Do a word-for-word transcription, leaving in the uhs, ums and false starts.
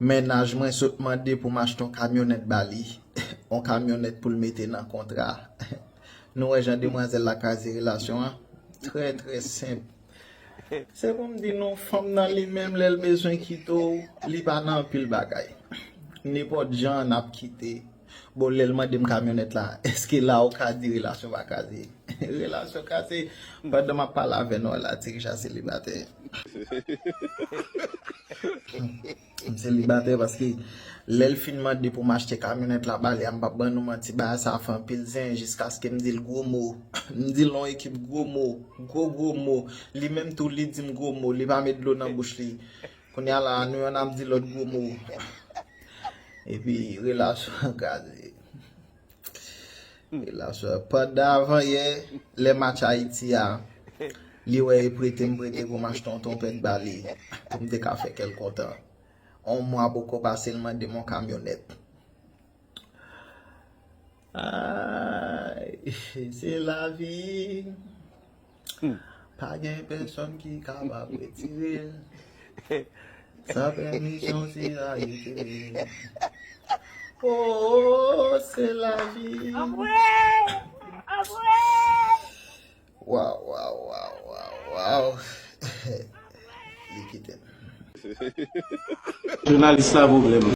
Mennaj mwen sot mande pou m achte yon kamyonèt ba li. Yon kamyonèt pou l mete nan kontra. Nou wè jan demwazèl la kraze relasyon an? Trè, trè senp. Se pou m di nou, fanm nan li menm, lè l bezwen kite w, li pa nan anpil bagay. Nenpòt jan n ap kite. Bon, lè l mande m kamyonèt la, èske la ou ka di relasyon pa kraze? Relasyon kraze pandan m ap pale avè nou la, Tirija selibatè. M selibatè paske lè l fin mande pou m achte kamyonèt la ba li a, m p ap ban nou manti, bagay sa fè anpil zen jiskaske m di l gwo mo. M di l yon ekip gwo mo, gwo gwo mo. Li menm tou li di m gwo mo, li pa met dlo nan bouch li. Kounye a la, nou youn ap di lòt gwo mo. Epi relasyon an kraze. Relasyon an. Pandan avan yè, lè match Ayiti a, li wè e prete m prete pou m achte yon twonpèt ba li, pou m te ka fè kè l kontan. Yon mwa poko pase, l mande m yon kamyonèt. Ay, se lavi. Pa gen pèsonn ki kapab retire l. San pèmisyon, se la yo kite l. Oh, se lavi. Waw, waw, waw, waw, waw. Li kite m. Jounalis la pwoblèm.